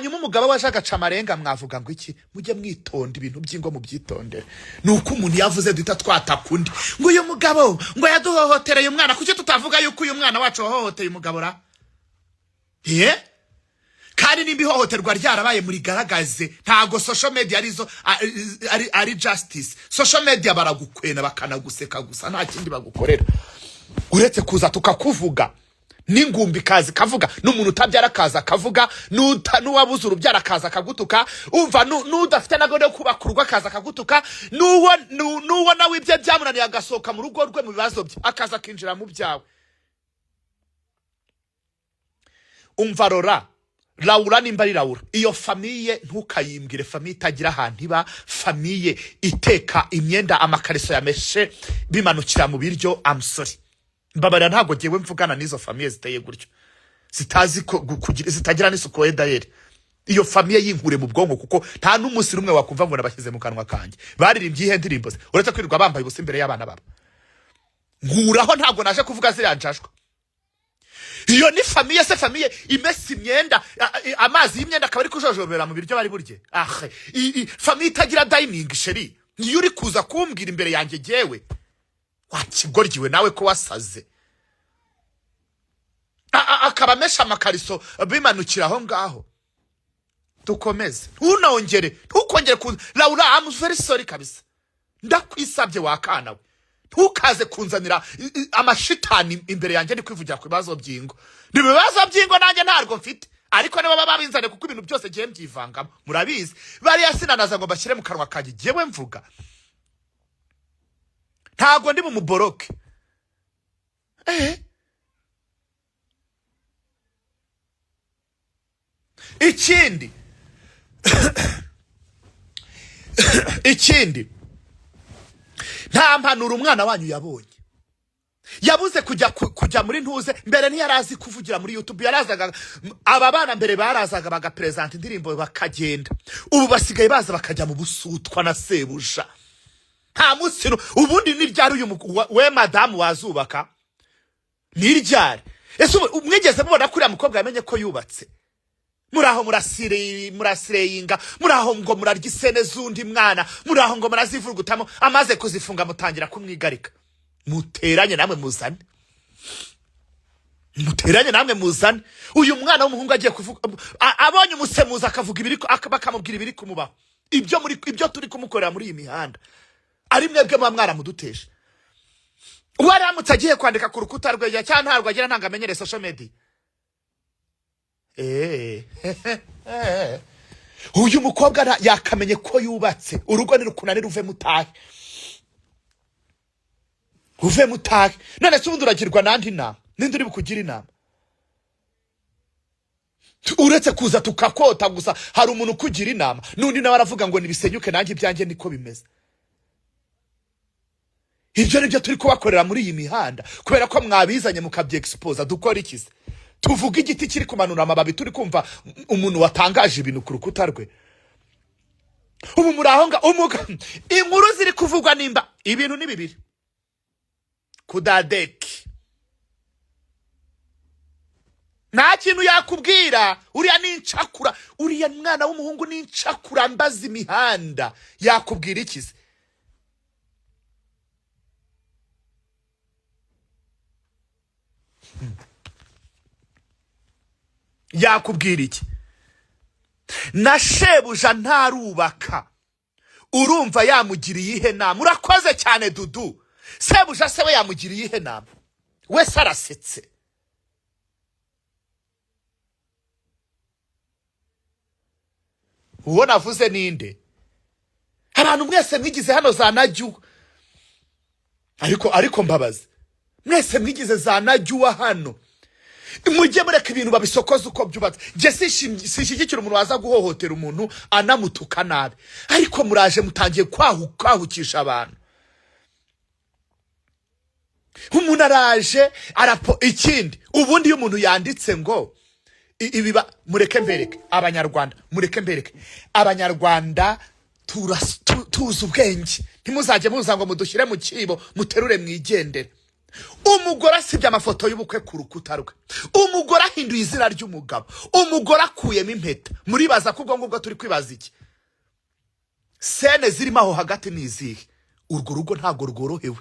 Hanyuma umugabo waje agaca amarenga, mwavuga ngo iki? Mujye mwitonda, ibintu by'ingo mubyitondere. Ni uko umuntu yavuze duhita twataka undi ngo uyu mugabo ngo yaduhohotereye umwana. Kuki tutavuga yuko uyu mwana wacu wahohoteye umugabo ra? Ye kandi nimba ihohoterwa ryarabaye, murigaragaze. Ntago social media arizo ari justice. Social media baragukwena bakanaguseka gusa, nta kindi bagukorera uretse kuza tukakuvuga, n'ingumbi ikaza ikavuga, n'umuntu utabyara akaza akavuga, n'uwabuze urubyaro akaza akagutuka. Umva, n'udafite na gahunda yo kubaka urugo akaza akagutuka, n'uwo nawe ibye byamunaniye agasohoka mu rugo rwe mu bibazo bye akaza akinjira mu byawe. Umva, rora Laura, nimba ari Laura, iyo famille ntukayimbwire. Famille itagira ahantu iba, famille iteka imyenda, amakariso yameshe bimanukira mu biryo. Amusori, mbabarira, ntabwo ngewe mvugana n'izo famille ziteye gutyo, zitazi kugira, zitagira n'isuku. Edayeri, iyo famille yinkure mu bwonko, kuko nta n'umunsi n'umwe wakumva ngo nabashyize mu kanwa kanjye. Baririmbye iyihe ndirimbo se uretse kwirirwa bambaye ubusa imbere y'abana babo? Nkuraho, ntabwo naje kuvuga ziriya njajwa. Iyo ni famille se? Famille imesa imyenda, amazi y'imyenda akaba ari kujojobera mu biryo bari burye. Ahe, famille itagira dining, chérie, niyo uri kuza kumbwira imbere yanjye jyewe? Wakigoryiwe nawe ko wasaze. Akaba amesha amakariso bimanukira aho ngaho. Dukomeze. Ntunongere, ntukongere ku Laura, I'm very sorry kabisa, ndakwisabye wakana we, ntukaze kunzanira amashitani imbere yanjye. Ndi kwivugira ku bibazo by'ingo. Ni ibibazo by'ingo nanjye ntabwo mfite, ariko nibo baba babinzaniye, kuko ibintu byose ngiye mbyivangamo, murabizi. Bariya sinanaza ngo bashyire mu kanwa kanjye. Jyewe mvuga, ntabwo ndi bumuboroke. Ikindi, nta mpanuro umwana wanyu yabonye. Yabuze kujya kujya muri ntuze. Mbere ntiyarazi kuvugira muri YouTube. Yarazaga, aba bana mbere barazaga bagaperezanta indirimbo bakagenda. Ubu basigaye baza bakajya mu busutwa na sebuja. Nta munsi ubundi ni ryari uyu we madamu wazubaka? Ni ryari ese? Ubu mwigeze mubona ko uriya mukobwa yamenye ko yubatse? Muraho murasireyinga, muraho ngo murarya isene z'undi mwana, muraho ngo murazivurugutamo. Amaze kuzifunga mutangira kumwigarika. Muteranye namwe muzane, muteranye namwe muzane. Uyu mwana w'umuhungu agiye kuvuga, abonye umusemuzi akavuga ibiri bakamubwira ibiri kumubaho, ibyo turi kumukorera muri iyi mihanda, ari mwebwe muba mwaramuduteje. Uwo aramutse agiye kwandika ku rukuta rwe cyangwa ntabwo agira, ntabwo amenyereye social media. Uyu mukobwa yakamenye ko yubatse. Urugo nirukunanira uve mutahe, uve mutahe. None se ubundi uragirwa nandi inama? Ninde uri bukugira inama uretse kuza tukakota gusa? Hari umuntu ukugira inama? N'undi nawe aravuga ngo nibisenyuke, nanjye ibyanjye niko bimeze. Ibyo nibyo turi kubakorera muri iyi mihanda kubera ko mwabizanye mukabyexposa. Dukora iki se? Tuvuga igiti kiri kumanura amababi, turi kumva umuntu watangaje ibintu ku rukuta rwe. Ubu muri aho nga inkuru ziri kuvugwa, nimba ibintu ni bibiri kudadeki, nta kintu yakubwira. Uriya ni incakura, uriya mwana w'umuhungu ni incakura mbaza imihanda. Yakubwira iki se? Yakubwira iki? Na shebuja ntarubaka, urumva yamugiriye ihe nama? Urakoze cyane, Dudu. Sebuja se we yamugiriye ihe nama? We se arasetse. Uwo navuze ninde? Abantu mwese mwigize hano za najyuwa, ariko mbabaze, mwese mwigize za najyuwa hano, mujye mureka ibintu babisokoza uko byubatse. Njye sinshyigikira umuntu waza guhohotera umuntu anamutuka nabi, ariko muraje mutangiye kwahukisha abantu. Umuntu araje arapo. Ikindi, ubundi iyo umuntu yanditse ngo ibiba, mureke mbereke abanyarwanda, mureke mbereke abanyarwanda, tuzi ubwenge. Ntimuzajye muza ngo mudushyire mu kibo, muterure mwigendere. Umugore asibye amafoto y'ubukwe ku rukuta rwe, umugore ahinduye izina ry'umugabo, umugore akuyemo impeta. Muribaza ko ubwo ngubwo turi kwibaza iki? Scène zirimo aho hagati ni izihe? Urwo rugo ntabwo rworohewe,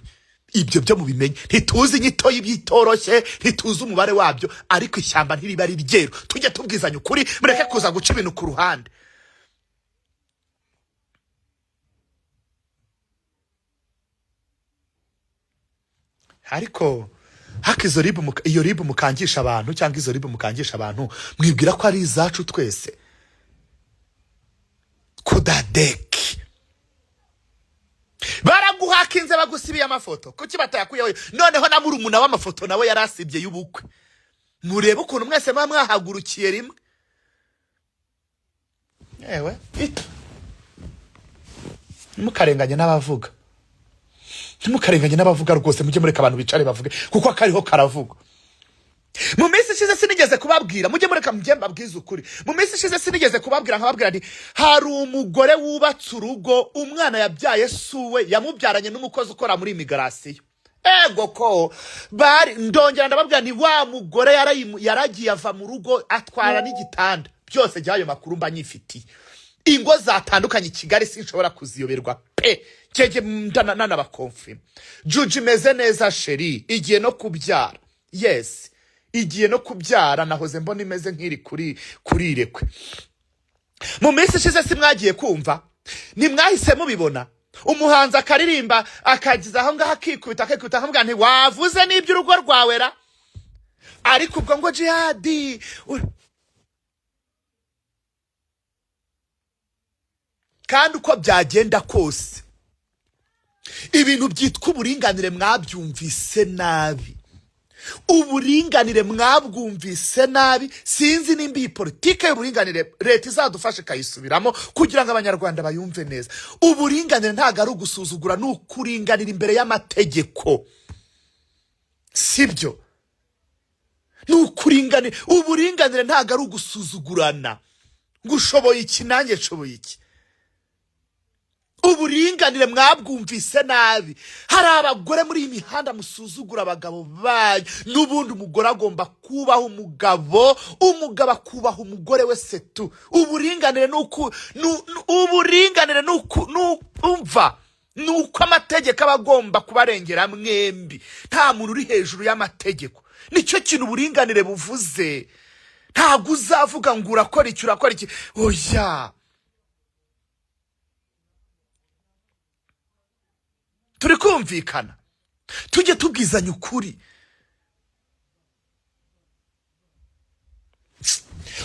ibyo byo mubimenye. Ntituzi inyito y'ibyitoroshye, ntituzi umubare wabyo, ariko ishyamba ntiriba ari ryeru. Tujye tubwizanya ukuri, mureke kuza guca ibintu ku ruhande. Ariko haka izo RIB, iyo RIB mukangisha abantu, cyangwa izo RIB mukangisha abantu, mwibwira ko ari izacu twese? Kudadeki baraguhakinze, bagusibiye amafoto, kuki batayakuyeho? Noneho na murumuna w'amafoto nawe yari asibye y'ubukwe. Murebe ukuntu mwese muba mwahagurukiye rimwe. Yewe ito, ntimukarenganye n'abavuga, ntimukarenganye n'abavuga rwose. Mujye mureka abantu bicare bavuge, kuko akariho karavuga. Mu minsi ishize sinigeze kubabwira, mujye mureka mujye mbabwize ukuri. Mu minsi ishize sinigeze kubabwira, nkababwira nti hari umugore wubatse urugo, umwana yabyaye suwe, yamubyaranye n'umukozi ukora muri immigration. Ego ko bari, ndongera ndababwira nti wa mugore yaragiye ava mu rugo atwara n'igitanda byose. By'ayo makuru mba nyifitiye. Ingo zatandukanye i Kigali sinshobora kuziyoberwa pe, kege nanabakonfirma. Juju imeze neza chérie, igiye no kubyara. Yes, igiye no kubyara, nahoze mbona imeze nk'iri kuri irekwe. Mu minsi ishize si mwagiye kumva, ntimwahise mubibona, umuhanzi akaririmba akagiza aho ngaho akikubita akikubita, akamubwira nti wavuze n'iby'urugo rwawe ra? Ariko ubwo ngo Jihadi kandi uko byagenda kose, ibintu byitwa uburinganire mwabyumvise nabi, uburinganire mwabwumvise nabi. Sinzi nimba iyi politike y'uburinganire leta izadufasha ikayisubiramo kugira ngo Abanyarwanda bayumve neza. Uburinganire ntabwo ari ugusuzugura, ni ukuringanira imbere y'amategeko, sibyo? Ni ukuringanira. Uburinganire ntabwo ari ugusuzugurana ngo ushoboye iki nanjye nshoboye iki. Uburinganire mwabwumvise nabi. Hari abagore muri iyi mihanda musuzugura abagabo banyu. N'ubundi umugore agomba kubaha umugabo, umugabo akubaha umugore we, setu. Uburinganire ni uku uburinganire ni uku umva, ni uko amategeko aba agomba kubarengera mwembi, nta muntu uri hejuru y'amategeko. Nicyo kintu uburinganire buvuze. Ntabwo uzavuga ngo urakora iki, urakora iki, oya. Turi kumvikana? Tujye tubwizanya ukuri.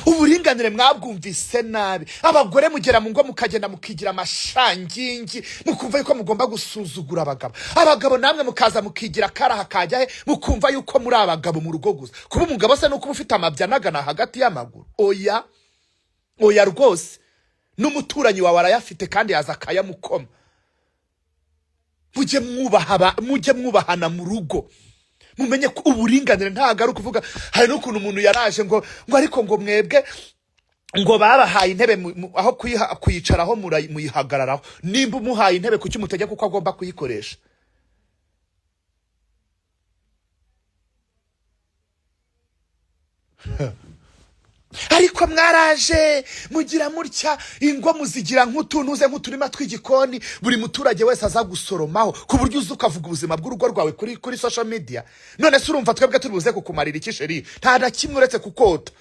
Uburinganire mwabwumvise nabi. Abagore mugera mu ngo mukagenda mukigira amashangingi, mukumva yuko mugomba gusuzugura abagabo. Abagabo namwe mukaza mukigira karaha kajya he, mukumva yuko muri abagabo mu rugo gusa. Kuba umugabo se nuko uba ufite amabya anagana hagati y'amaguru? Oya, oya rwose, n'umuturanyi wawe arayafite kandi yaza akayamukoma. Mujye mwubaha, mujye mwubahana mu rugo, mumenye ko uburinganire ntabwo ari ukuvuga. Hari n'ukuntu umuntu yaraje ngo ariko ngo mwebwe ngo babahaye intebe aho kuyicaraho muyihagararaho. Nimba umuhaye intebe, kuki umutegeka kuko agomba kuyikoresha? Ariko mwaraje mugira mutya, ingo muzigira nk'utuntuze, nk'uturima tw'igikoni buri muturage wese aza gusoromaho, ku buryo uza ukavuga ubuzima bw'urugo rwawe kuri social media. None se urumva twebwe turi buze kukumarira iki chérie? Nta na kimwe uretse kukota.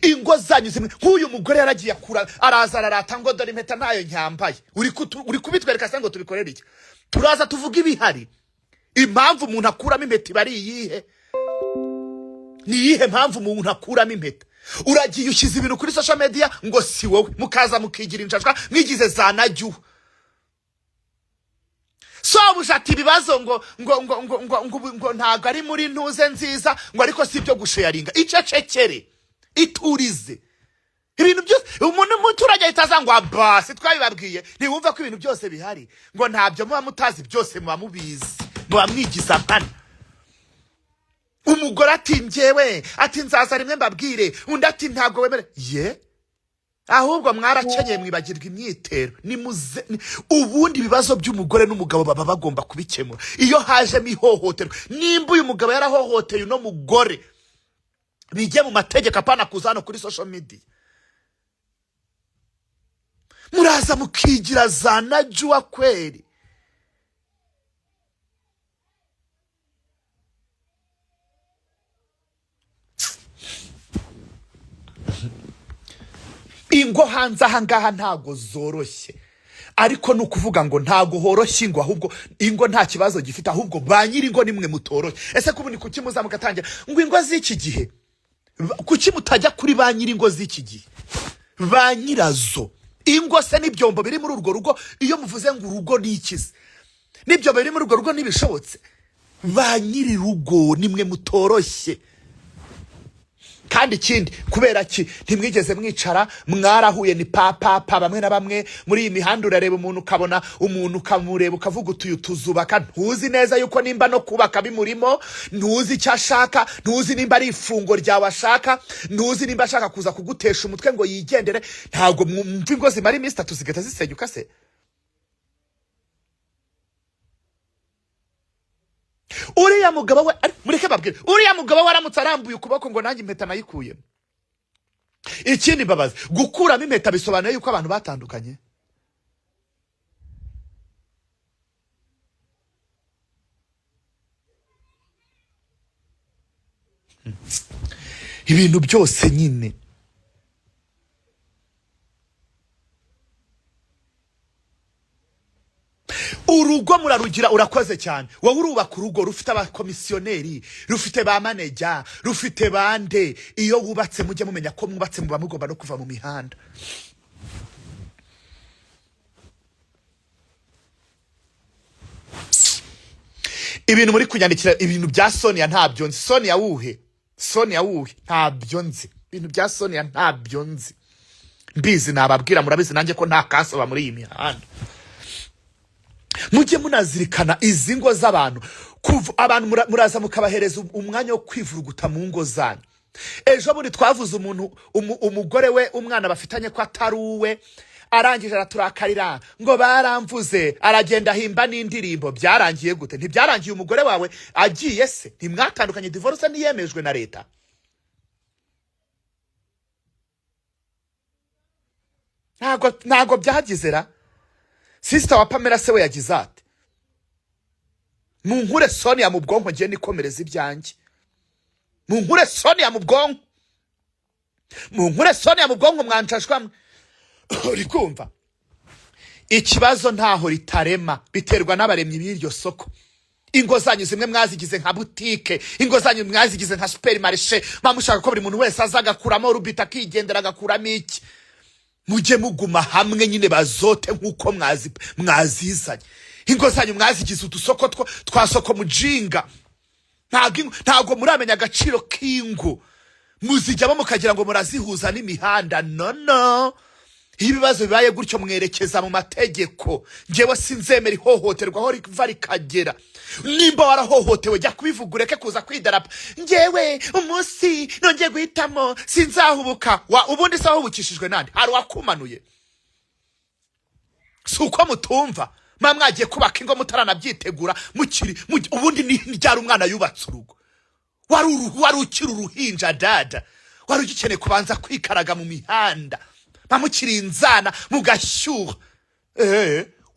Ingo zanyu zimwe, nk'uyu mugore yaragiye akura, araza ararata ngo dore impeta ntayo nyambaye. Uri kubitwereka se ngo tubikorere iki? Turaza tuvuga ibihari. Impamvu umuntu akuramo impeta iba ari iyihe? Ni iyihe mpamvu umuntu akuramo impeta? Uragiye ushyize ibintu kuri social media ngo si wowe, mukaza mukigira injajwa, mwigize za najyuha. Sobuja ati ibibazo ngo ntabwo ari muri ntuze nziza, ngo ariko si ibyo gusharinga. Icecekere, iturize. Ibintu byose umuntu umuturage ahita aza ngo abasi twabibabwiye, ntiwumva ko ibintu byose bihari, ngo ntabyo muba mutazi, byose muba mubizi, muba mwigiza nkana. Umugore ati njyewe, ati nzaza rimwe mbabwire, undi ati ntabwo wemere ye. Ahubwo mwarakenyeye mwibagirwa imyitero. Nimuze ubundi ibibazo by'umugore n'umugabo baba bagomba kubikemura. Iyo hajemo ihohoterwa, nimba uyu mugabo yarahohoteye uno mugore, bijye mu mategeko, apana kuza hano kuri social media. Muraza mukigira za najuwa kweli. Ingo hanze aha ngaha ntago zoroshye, ariko ni ukuvuga ngo ntago horoshye ingo, ahubwo ingo nta kibazo gifite, ahubwo ba nyiri ingo nimwe mutoroshye. Ese kubu ni kuki muza mugatangira ngo ingo z'iki gihe? Kuki mutajya kuri ba nyiri ingo z'iki gihe, ba nyirazo ingo se n'ibyombo biri muri urwo rugo? Iyo muvuze ngo urugo ni ikize, n'ibyombo biri muri urwo rugo ntibishobotse. Ba nyiri rugo nimwe mutoroshye. Kandi ikindi, kubera ki ntimwigeze mwicara? Mwarahuye ni papapa bamwe na bamwe muri iyi mihanda. Urareba umuntu, ukabona umuntu, ukamureba ukavuga uti uyu tuzubaka. Ntuzi neza yuko nimba no kubaka bimurimo, ntuzi icyo ashaka, ntuzi nimba ari ifungo ryawe ashaka, ntuzi nimba ashaka kuza kugutesha umutwe ngo yigendere. Ntabwo mwumva ingo zimara iminsi 3 zigahita zisenyuka se? Uriya mugabo we, mureke babwire, uriya mugabo we aramutse arambuye ukuboko ngo nanjye impeta nayikuyemo. Ikindi mbabazi, gukuramo impeta bisobanuye yuko abantu batandukanye. Ibintu byose nyine urugo murarugira. Urakoze cyane wowe urubaka urugo rufite abakomisiyoneri, rufite ba maneja, rufite bande. Iyo wubatse mujye mumenya ko mwubatse, muba mugomba no kuva mu mihanda. Ibintu muri kunyandikira, ibintu bya Sonia ntabyo nzi. Sonia wuhe? Sonia wuhe? Ntabyo nzi. Ibintu bya Sonia ntabyo nzi. Mbizi nababwira, murabizi nanjye ko nta kasoba muri iyi mihanda. Mujye munazirikana izi ngo z'abantu. Kuva abantu muraza mukabahereza umwanya wo kwivuruguta mu ngo zanyu. Ejo bundi twavuze umuntu umugore we umwana bafitanye ko atari uwe, arangije araturakarira ngo baramvuze, aragenda ahimba n'indirimbo. Byarangiye gute? Ntibyarangiye umugore wawe agiye se? Ntimwatandukanye? Divorce ntiyemejwe na leta? Ntago byagize ra. Sister wa Pamela se we yagize ate? Munkure Sonia mu bwonko, ngiye nikomereza ibyanjye. Munkure Sonia mu bwonko, munkure Sonia mu bwonko, mwanshashwamwe. Uri kumva ikibazo ntaho ritarema, biterwa n'abaremyi b'iryo soko. Ingo zanyu zimwe mwazigize nka butike, ingo zanyu mwazigize nka supermarché, mushaka ko buri muntu wese aza agakuramo rubita akigendera agakuramo iki. Mujye muguma hamwe nyine bazote nk'uko mwazizanye. Ingo zanyu mwazigize udusoko twa soko mujinga. Ntabwo muramenya agaciro k'ingo, muzijyamo mukagira ngo murazihuza n'imihanda. No no, iyo ibibazo bibaye gutyo mwerekeza mu mategeko. Njyewe sinzemera ihohoterwa aho riva rikagera. Nimba warahohotewe jya kubivuga, ureke kuza kwidarapa. Njyewe umunsi nongeye guhitamo sinzahubuka. Ubundi se wahubukishijwe nande? Hari uwakumanuye? Si uko mutumva mwa mwagiye kubaka ingo mutaranabyitegura, mukiri ubundi ni ryari umwana yubatse urugo? Wari ukiri uruhinja dada, wari ugikeneye kubanza kwikaraga mu mihanda, bamukiri inzana mugashyuha.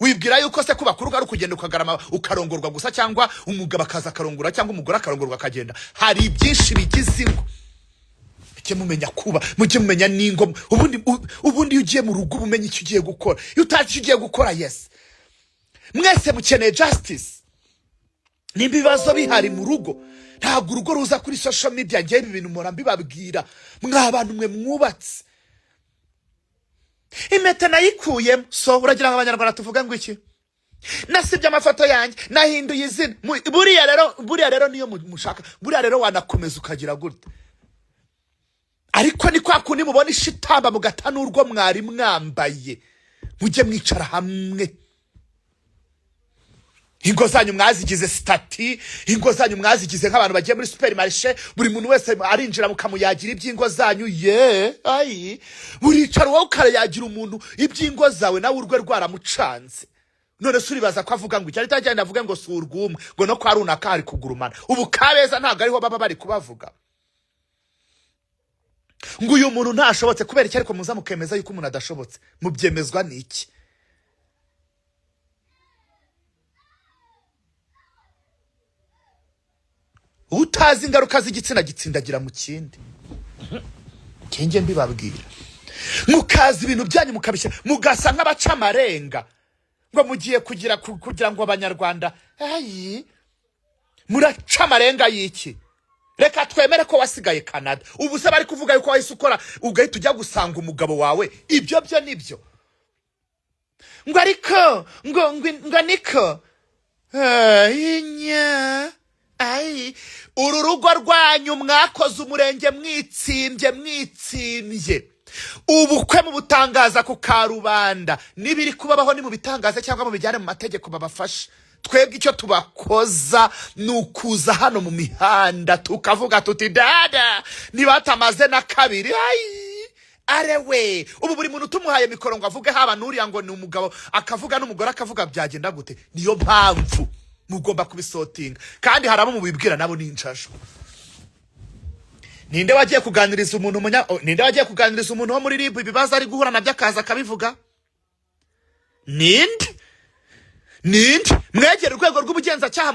Wibwira yuko se kubaka urugo ari ukugenda ukagarama ukarongorwa gusa, cyangwa umugabo akaza akarongora, cyangwa umugore akarongorwa akagenda? Hari byinshi bigize ingo. Mujye mumenya kuba, mujye mumenya n'ingo. Ubundi iyo ugiye mu rugo uba umenya icyo ugiye gukora. Iyo utazi icyo ugiye gukora, yes, mwese mukeneye justice. Nimba ibibazo bihari mu rugo, ntabwo urugo ruza kuri social media. Ngewe ibi bintu mpora mbibabwira, mwa bantu mwe mwubatse. Impeta nayikuyemo, so uragira ngo abanyarwanda tuvuge ngo iki? Nasibye amafoto yanjye, nahinduye izina. Buriya rero niyo mushaka, buriya rero wanakomeza ukagira gutya. Ariko ni kwa kundi mubona ishitamba mugata n'urwo mwari mwambaye. Mujye mwicara hamwe. Ingo zanyu mwazigize status, ingo zanyu mwazigize nk'abantu bagiye muri supermarché. Buri muntu wese arinjira mukamuyagira iby'ingo zanyu. Ye ayi, buricara wowe ukayagira umuntu iby'ingo zawe, nawe urwe rwaramucanze. None se uribaza ko avuga ngo icyari cyagenda, avuge ngo si urw'umwe, ngo no kwa runaka hari kugurumana? Ubu Kabeza ntabwo ariho baba bari kubavuga ngo uyu muntu ntashobotse. Kubera iki ariko muza mukemeza yuko umuntu adashobotse? Mubyemezwa n'iki? Utazi ingaruka z'igitsina gitsindagira mu kindi. Kenge mbibabwira, mukaza ibintu byanyu mukabishyira, mugasa nk'abaca amarenga ngo mugiye kugira kugira ngo Abanyarwanda, ayi, muraca amarenga y'iki? Reka twemere ko wasigaye Canada. Ubu se bari kuvuga yuko wahise ukora ugahita ujya gusanga umugabo wawe, ibyo byo nibyo? Ngo ariko ngo niko inya ayi, uru rugo rwanyu mwakoze umurenge, mwitsimbye, mwitsimbye ubukwe, mubutangaza ku karubanda. N'ibiri kubabaho ni mu bitangaza cyangwa mubijyane mu mategeko babafashe. Twebwe icyo tubakoza ni ukuza hano mu mihanda tukavuga tuti dada nibatamaze na kabiri. Ayi arewe, ubu buri muntu tumuhaye mikoro ngo avuge, haba n'uriya ngo ni umugabo akavuga n'umugore akavuga, byagenda gute? Niyo mpamvu mugomba kubisortinga. Kandi hari abo mubibwira nabo ni injajwa. Ninde wagiye kuganiriza umuntu oh, ninde wagiye kuganiriza umuntu wo muri RIB ibibazo ari guhura nabyo, akaza akabivuga? Ninde? Ninde mwegera urwego rw'ubugenzacyaha,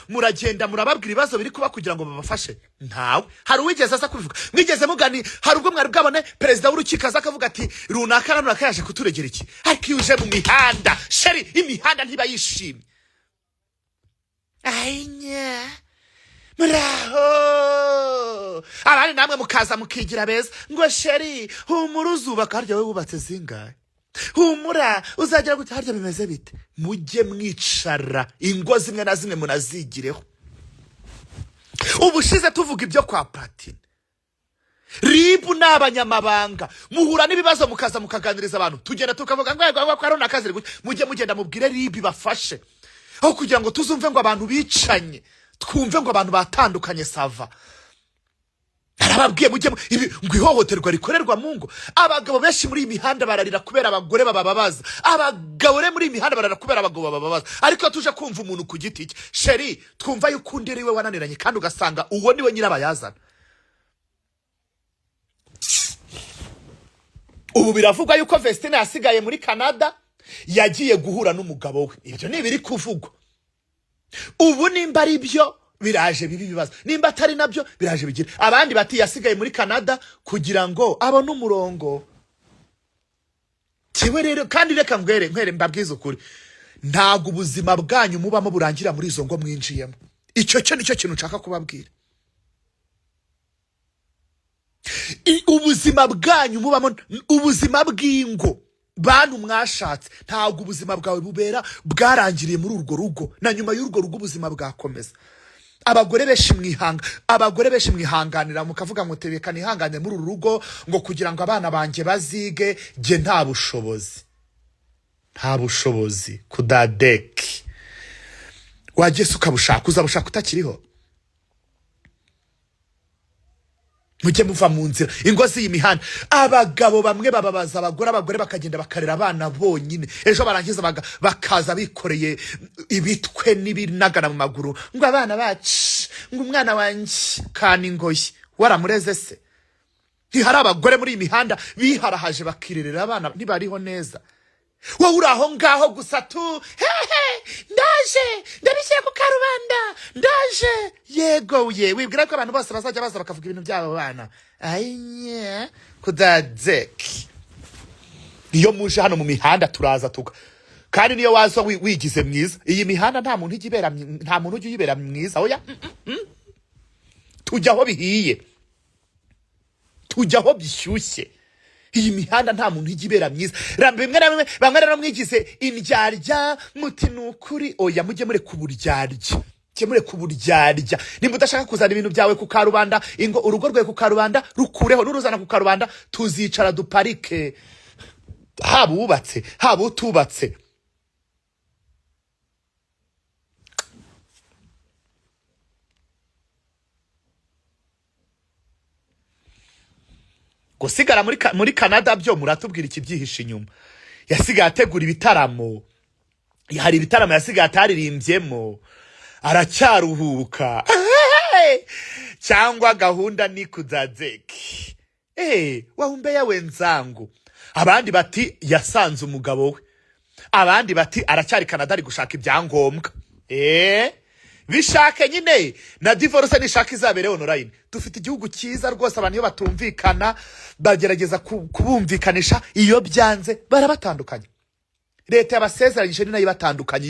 muragenda murababwira ibibazo biri kuba kugira ngo babafashe? Ntawe. Hari uwigeze aza kubivuga? Mwigeze mugani? Hari ubwo mwari bwabone perezida w'urukiko aza akavuga ati runaka na runaka yaje kuturegera iki? Ariko iyo uje mu mihanda, chérie, imihanda ntiba yishimye. Ayinya, muraho. Abandi namwe mukaza mukigira beza ngo chérie, humura, uzubaka. Harya wowe wubatse zingahe? Humura, uzagera gute? Harya bimeze bite? Mujye mwicara, ingo zimwe na zimwe munazigireho. Ubushize tuvuga ibyo kwa Platini, RIB ni abanyamabanga. Muhura n'ibibazo mukaza mukaganiriza abantu, tugenda tukavuga ngo yego ko ari akazi gutya. Mujye mugenda mubwire RIB bafashe, aho kugira ngo tuzumve ngo abantu bicanye, twumve ngo abantu batandukanye. Ça va, narababwiye, mujye ibi ngo ihohoterwa rikorerwa mu ngo. Abagabo benshi muri iyi mihanda bararira kubera abagore babababaza. Abagabo rero muri iyi mihanda bararira kubera abagabo babababaza. Ariko iyo tuje kumva umuntu ku giti cye, chérie, twumva yuko undi ari we wananiranye, kandi ugasanga uwo niwe nyirabayazana. Ubu biravugwa yuko Vestine yasigaye muri Canada, yagiye guhura n'umugabo we. Ibyo ni ibiri kuvugwa ubu. Nimba ari byo, biraje bibi ibibazo. Nimba atari nabyo, biraje bigira. Abandi bati yasigaye muri Canada kugira ngo abone umurongo. Kiwe rero, kandi reka ngwere nkwere mbabwize ukuri, ntabwo ubuzima bwanyu mubamo burangira muri izo ngo mwinjiyemo. Icyo cyo nicyo kintu nshaka kubabwira. Ubuzima bwanyu mubamo, ubuzima bw'ingo, bantu mwashatse, ntabwo ubuzima bwawe bubera bwarangiriye muri urwo rugo. Na nyuma y'urwo rugo ubuzima bwakomeza. Abagore benshi mwihanga, abagore benshi mwihanganira, mukavuga ngo tebeka nihangane muri uru rugo ngo kugira ngo abana banjye bazige. Jye nta bushobozi, nta bushobozi kudadeki. Wagiye se ukabushaka, uzabushaka utakiriho. Mujye muva mu nzira ingo z'iyi mihanda. Abagabo bamwe bababaza abagore, abagore bakagenda bakarera abana bonyine. Ejo barangiza bakaza bikoreye ibitwe n'ibinagana mu maguru ngo abana bacu, ngo umwana wanjye kana ingoyi. Waramureze se? Ntihari abagore muri iyi mihanda biharahaje bakirerera abana, ntibariho neza? Wowe uri aho ngaho gusa tu hehe, ndaje ndabishyira ku karubanda, ndaje. Yego ye, wibwira ko abantu bose bazajya baza bakavuga ibintu by'abo bana? Ayinya kudadeki. Iyo muje hano mu mihanda turaza tuka, kandi niyo waza wigize mwiza, iyi mihanda nta muntu ujya ibera nta muntu ujya uyibera mwiza. Oya, Tujya aho bihiye, tujya aho bishyushye. Iyi mihanda nta muntu ujya ibera myiza. Bimwe na bimwe, bamwe rero mwigize indyarya, muti ni ukuri. Oya, mujye mureka uburyarya, mujye mureka uburyarya. Nimba udashaka kuzana ibintu byawe ku karubanda, ingo urugo rwawe ku karubanda, rukureho. Nuruzana ku karubanda tuzicara duparike, haba uwubatse, haba utubatse. Gusigara muri Canada byo muratubwira ikibyihishe inyuma. Yasigaye ategura ibitaramo, hari ibitaramo yasigaye ataririmbyemo, aracyaruhuka cyangwa gahunda ni kuzazeki. Wahumbeya wenzangu. Abandi bati yasanze umugabo we, abandi bati aracyari Canada ari gushaka ibyangombwa. Bishake nyine na divorce nishaka izabere online. Dufite igihugu cyiza rwose, abantu iyo batumvikana bagerageza kubumvikanisha, iyo byanze barabatandukanya. Leta yabasezeranyije ni nayo ibatandukanye.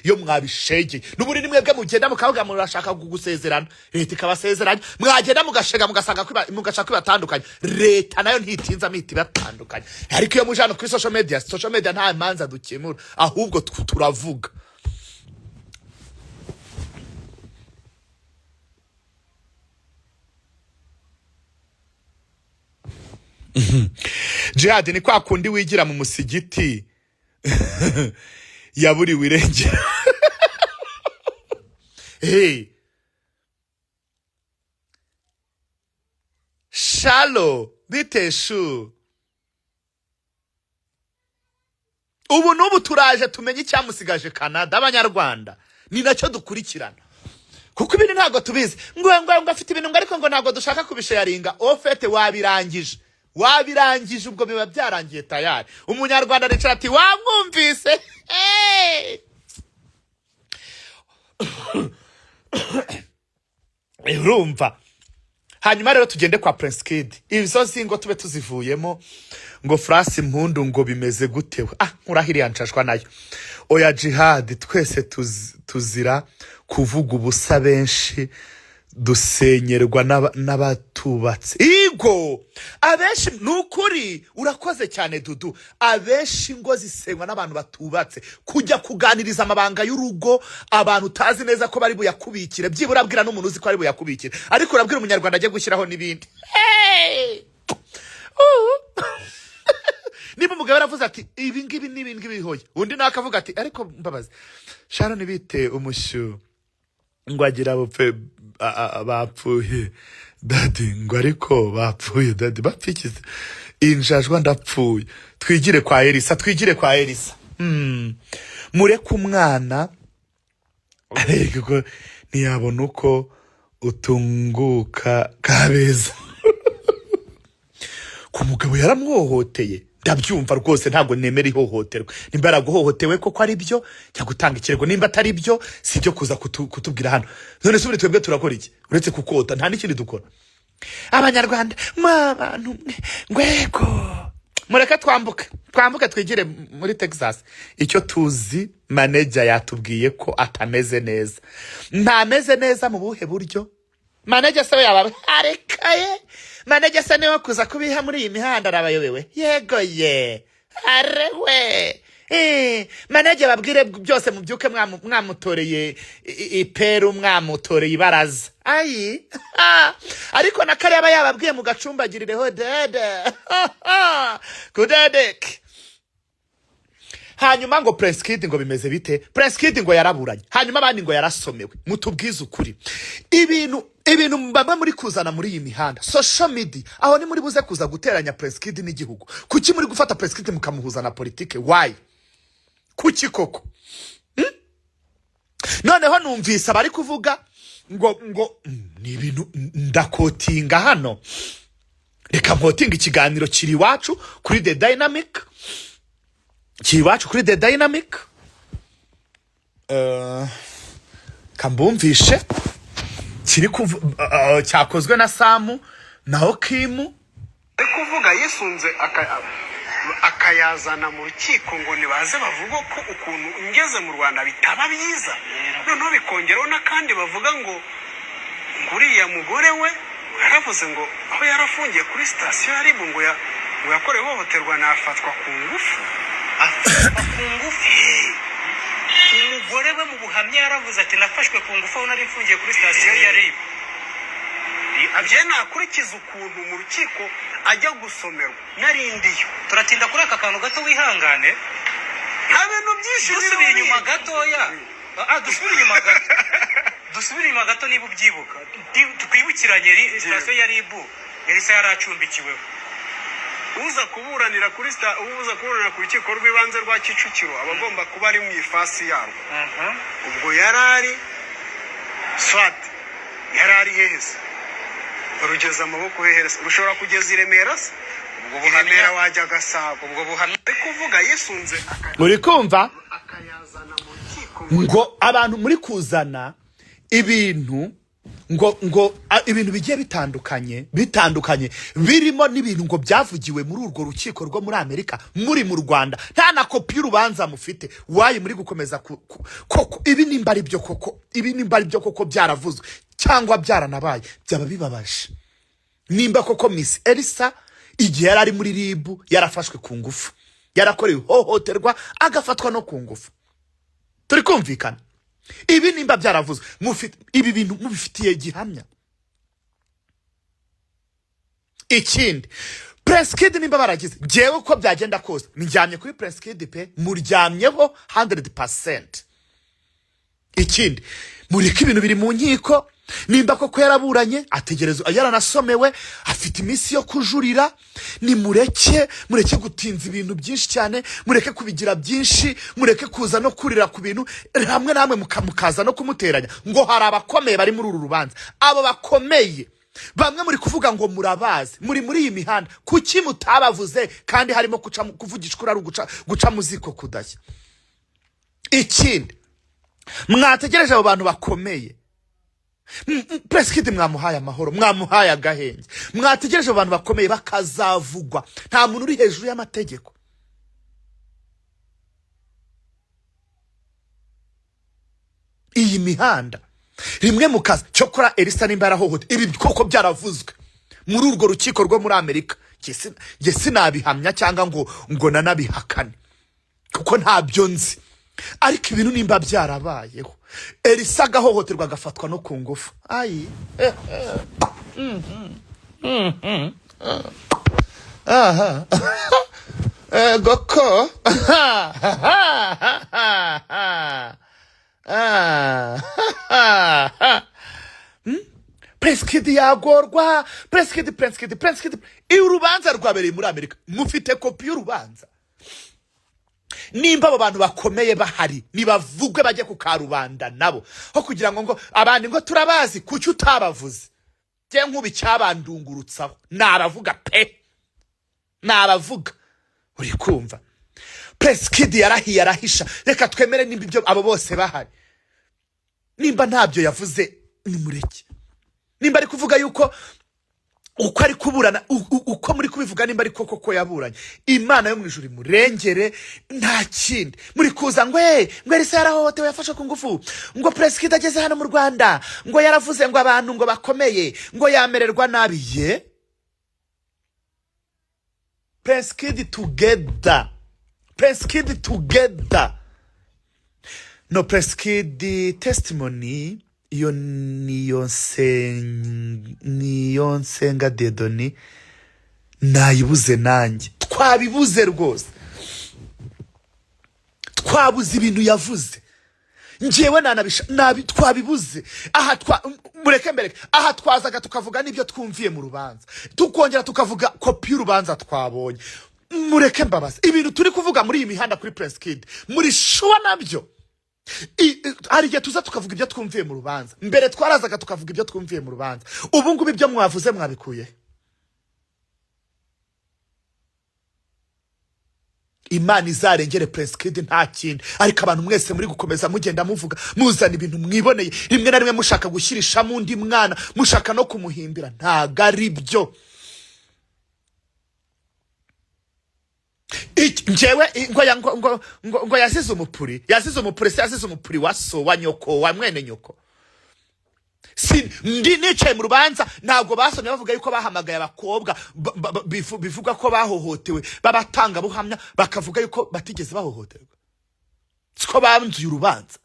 Iyo mwabishegeye n'ubundi ni mwebwe mugenda mukavuga murashaka gusezerana, leta ikabasezeranya, mwagenda mugashega mugasanga mugashaka kwibatandukanya, leta nayo ntitinza mihita ibatandukanya. Ariko iyo muje hano kuri social media, social media nta manza dukemura, ahubwo turavuga. Jihad ni kwa kundi wigira mu musigiti yaburiwe irengero. Hey. Shalo biteshu. Ubu n'ubu turaje tumenye icyamusigaje Canada. Abanyarwanda ni nacyo dukurikirana, kuko ibintu ntabwo tubizi. Ngo ngo ngo afite ibintu ngo ariko ngo ntabwo dushaka kubisharinga. Au fait wabirangije, wabirangije, ubwo biba byarangiye tayari. Umunyarwanda aricara ati wamwumvise. Hey! Urumva. Hanyuma rero tugende kwa Prince Kid, izo zingo tube tuzivuyemo. Ngo Frasi Mpundu ngo bimeze gute we? Nkurahiriya nshashwa nayo. Oya Jihad, twese tuzira kuvuga ubusa, benshi dusenyerwa n'abatubatse. Igo abenshi ni ukuri, urakoze cyane Dudu. Abenshi ngo zisenywa n'abantu batubatse. Kujya kuganiriza amabanga y'urugo abantu utazi neza ko bari buyakubikire, byibura abwira n'umuntu uzi ko ari buyakubikire, ariko urabwira umunyarwanda ajye gushyiraho n'ibindi. Hey! Niba umugabo yaravuze ati ibi ngibi n'ibi ngibi bihoye, undi nawe akavuga ati ariko mbabazi Sharon bite umushyu ngo agira bupfe bapfuye daddy, ngo ariko bapfuye daddy bapfikize injajwa ndapfuye. Twigire kwa Elisa, twigire kwa Elisa. Mureke umwana ariko ntiyabona uko utunguka Kabeza. Ku mugabo yaramuhohoteye, ndabyumva rwose, ntabwo nemera ihohoterwa. Nimba yaraguhohotewe koko ari byo, jya gutanga ikirego. Nimba atari byo, si ibyo kuza kutubwira hano. None se ubundi twebwe turakora iki uretse kukota? Nta n'ikindi dukora. Abanyarwanda mwa bantu mwe, ngwego mureke twambuke, twambuke twigire muri Texas. Icyo tuzi, manager yatubwiye ko atameze neza. Ntameze neza mu buhe buryo? Manager se we yaba arekaye? Manager se niwe kuza kubiha muri iyi mihanda arabayobewe? Yego ye, arewe. Manager babwire byose, mubyuke mwamutoreye iperu, mwamutoreye ibaraza. Ayi ariko na kariya aba yababwiye mugacumbagirireho dede kudedeke. Hanyuma ngo Prince Kid ngo bimeze bite? Prince Kid ngo yaraburanye, hanyuma abandi ngo yarasomewe. Mutubwize ukuri, ibintu bamwe muri kuzana muri iyi mihanda social media, aho ni muri buze kuza guteranya Prince Kid n'igihugu. Kuki muri gufata Prince Kid mukamuhuza na politike? Why? Kuki koko? Noneho numvise abari kuvuga ngo ni ibintu ndakotinga hano. Reka nkotinga ikiganiro kiri iwacu kuri The Dynamic, kiri iwacu kuri The Dynamic. Kambumvishe kiri cyakozwe na Samu naho Kimu. Ari kuvuga yisunze akayazana mu rukiko ngo nibaze bavuge ko ukuntu ngeze mu Rwanda bitaba byiza, noneho bikongeraho n'akandi bavuga ngo uriya mugore we yaravuze ngo aho yarafungiye kuri sitasiyo ya RIB ngo yakorewe ihohoterwa nafatwa ku ngufu. Afatwa ku ngufu. Umugore we mu buhamya yaravuze ati nafashwe ku ngufu aho nari mfungiye kuri sitasiyo ya RIB. Njye nakurikiza ukuntu mu rukiko ajya gusomerwa narindiyo. Turatinda kuri aka kantu gato, wihangane. Nta bintu byinshi Dusubiye biriho. inyuma gatoya. Dusubire inyuma gato, dusubire inyuma gato. Niba ubyibuka, twibukiranye sitasiyo ya RIB Elisa yari acumbikiweho. Uza kuburanira kuri uza kuburanira ku rukiko rw'ibanze rwa Kicukiro aba agomba kuba ari mu ifasi yarwo. Ubwo yarari swat, yarari hehe se? Rugeza amaboko hehe se? Rushobora kugeza i Remera se? Ubwo I buhamya Remera wajya Gasabo. Ubwo buhamya Ari kuvuga yisunze Uri kumva? akayazana mu rukiko. Ngo abantu muri kuzana ibintu ngo ibintu bigiye bitandukanye birimo n'ibintu ngo byavugiwe muri urwo rukiko rwo muri Amerika, muri mu Rwanda nta na kopi y'urubanza mufite. Wayi muri gukomeza koko ibi nimba ari byo koko, ibi nimba ari byo koko byaravuzwe cyangwa byaranabaye, byaba bibabaje nimba koko Miss Elsa igihe yari ari muri RIB yarafashwe ku ngufu, yarakorewe ihohoterwa agafatwa no ku ngufu. Turi kumvikana? Ibi nimba byaravuzwe, mufite ibi bintu mubifitiye gihamya. Ikindi, Prince Kid nimba baragize, jewe uko byagenda kose ndyamye kuri Prince Kid pe, muryamyeho 100%. Ikindi, mureke ibintu biri mu nkiko. Nimba koko yaraburanye, ategerezwa, yaranasomewe, afite iminsi yo kujurira. Nimureke, mureke gutinza ibintu byinshi cyane, mureke kubigira byinshi, mureke kuza no kurira ku bintu hamwe namwe mukaza no kumuteranya ngo hari abakomeye bari muri uru rubanza. Abo bakomeye bamwe muri kuvuga ngo murabazi, muri iyi mihanda, kuki mutabavuze kandi harimo kuvugishwa ari guca mu ziko kudashya? Ikindi, mwategereje abo bantu bakomeye. Prince Kid mwamuhaye amahoro, mwamuhaye agahenge, mwategereje abo bantu bakomeye bakazavugwa. Nta muntu uri hejuru y'amategeko. Iyi mihanda rimwe mukaza cyokora Elisa nimba yarahohote, ibi koko byaravuzwe muri urwo rukiko rwo muri Amerika, njye sinabihamya cyangwa ngo nanabihakane kuko ntabyo nzi, ariko ibintu nimba byarabayeho Elisa agahohoterwa agafatwa no ku ngufu, ayi aha goko Prince Kid yagorwa. Prince Kid, Prince Kid, Prince Kid, iyo urubanza rwabereye muri Amerika mufite kopi y'urubanza. Nimba abo bantu bakomeye bahari nibavugwe bajye ku karubanda nabo, ho kugira ngo abandi ngo turabazi, kuki utabavuze? Njye nkubi cyabandungurutsaho nabavuga pe, nabavuga. Uri kumva? Prince Kid yarahiye arahisha. Reka twemere nimba ibyo abo bose bahari, nimba ntabyo yavuze nimureke. Nimba ari kuvuga yuko uko ari kuburana, uko muri kubivuga, nimba ari koko ko yaburanye, Imana yo mu ijuru imurengere. Nta kindi muri kuza ngo ngo Elisa yarahohotewe yafashwe ku ngufu, ngo Prince Kid ageze hano mu Rwanda ngo yaravuze ngo abantu ngo bakomeye ngo yamererwa nabi. Ye Prince Kid together, Prince Kid together. No Prince Kid testimony iyo niyo nsenga Dedoni nayibuze, nanjye twabibuze rwose, twabuze ibintu yavuze. Njyewe nanabisha nabi, twabibuze aha mureke mbereke aha twazaga tukavuga n'ibyo twumviye mu rubanza, tukongera tukavuga kopi y'urubanza twabonye. Mureke mbabaze, ibintu turi kuvuga muri iyi mihanda kuri Prince Kid muri shuwa nabyo. Hari igihe tuza tukavuga ibyo twumviye mu rubanza. Mbere twarazaga tukavuga ibyo twumviye mu rubanza, ubu ngubu ibyo mwavuze mwabikuye. Imana izarengere Prince Kid nta kindi, ariko abantu mwese muri gukomeza mugenda muvuga muzana ibintu mwiboneye, rimwe na rimwe mushaka gushyirishamo undi mwana, mushaka no kumuhimbira, ntago ari byo. Njyewe ngo yazize umupuri, yazize umupuri se, yazize umupuri wa so, wa nyoko, wa mwene nyoko. Si ndi nicaye mu rubanza, ntabwo basomye bavuga yuko bahamagaye abakobwa bivuga ko bahohotewe, b'abatangabuhamya bakavuga yuko batigeze bahohoterwa, siko banzuye urubanza,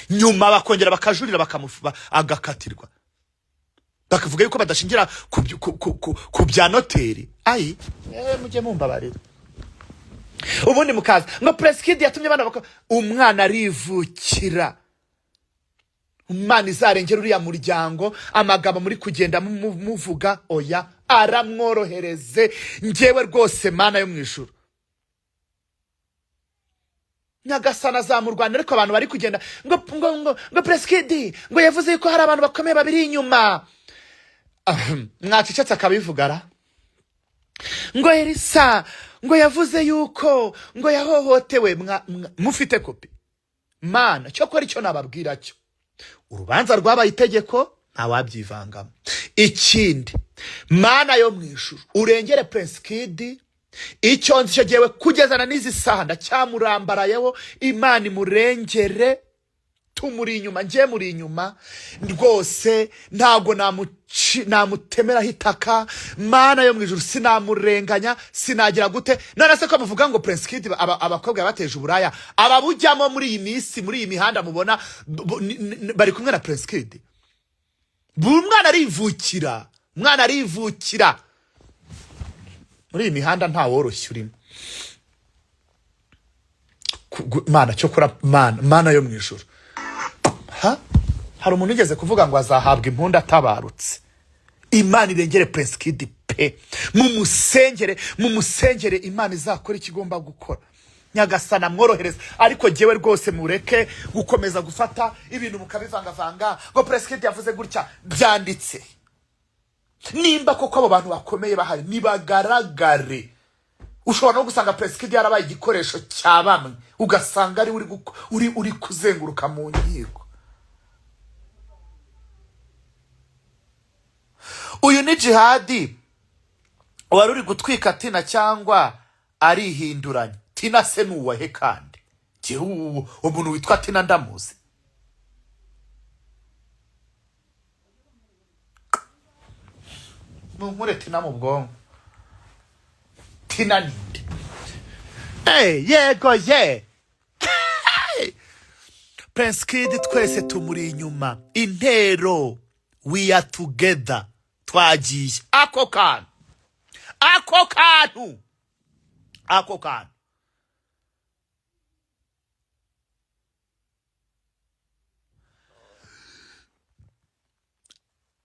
nyuma bakongera bakajurira agakatirwa, bakavuga yuko badashingira ku bya noteri. Ayi mujye mumbabarira. Ubundi mukaza ngo Prince Kid yatumye abana umwana arivukira. Imana izarengera uriya muryango. Amagambo muri kugenda muvuga, oya, aramworohereze. Njyewe rwose, Mana yo mu ijuru, Nyagasana azamurwana. Ariko abantu bari kugenda ngo Prince Kid ngo yavuze yuko hari abantu bakomeye babiri inyuma. Ahem, mwacecetse akabivuga ra. Ngo Elisa ngo yavuze yuko ngo yahohotewe. Mufite kopi? Mana, cyokora icyo nababwira cyo, urubanza rwabaye itegeko, ntawabyivangamo. Ikindi, Mana yo mu ijuru, urengere Prince Kid. Icyo nzi cyo, jyewe kugezana n'izi saha ndacyamurambarayeho. Imana imurengere, tumuri inyuma, njye muri inyuma rwose. Ntabwo namutemeraho itaka. Mana yo mu ijuru, sinamurenganya, sinagira gute? None se ko muvuga ngo Prince Kid abakobwa yabateje uburaya, ababujyamo muri iyi minsi, muri iyi mihanda mubona bari kumwe na Prince Kid? Buri mwana arivukira, umwana arivukira. Muri iyi mihanda nta woroshye urimo. Mana, cyokora Mana, Mana yo mu ijuru. Ha, hari umuntu ugeze kuvuga ngo azahabwa impundu atabarutse. Imana irengere Prince Kid pe. Mumusengere, mumusengere, Imana izakora icyo igomba gukora, Nyagasana amworohereza. Ariko jyewe rwose, mureke gukomeza gufata ibintu mukabivangavanga ngo Prince Kid yavuze gutya. Byanditse? Nimba koko abo bantu bakomeye bahari, nibagaragare. Ushobora no gusanga Prince Kid yarabaye igikoresho cya bamwe, ugasanga ari uri kuzenguruka mu nkiko. Uyu ni Jihadi wari uri gutwika Tina cyangwa arihinduranya? Tina se ni uwahe? Kandi njyewe umuntu witwa Tina ndamuzi. Munkure Tina mu bwonko. Tina ninde? Hey, yego ye. Prince Kid twese tumuri inyuma. Intero, we are together. Twagiye. Ako kantu, ako kantu, ako kantu.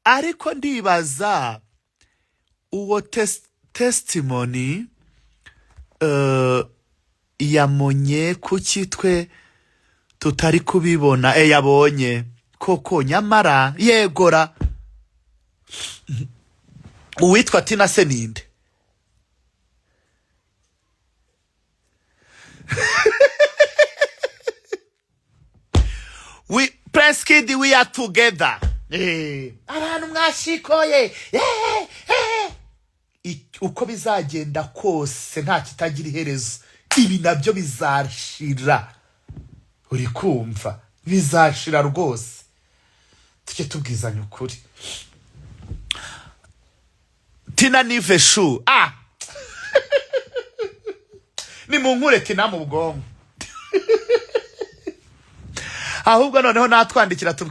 Ariko ndibaza uwo testimony yamonye, kuki twe tutari kubibona? Yabonye koko nyamara yegora. Uwitwa Tina se ninde? We, Prince Kid, we are together. Abantu mwashikoye. Uko bizagenda kose, nta kitagira iherezo, ibi nabyo bizashira. Uri kumva, bizashira rwose, tujye tubwizanya ukuri. Tina nive shu. Ah, ni munkure Tina mu bwonko. Ahubwo noneho natwandikira tubwire.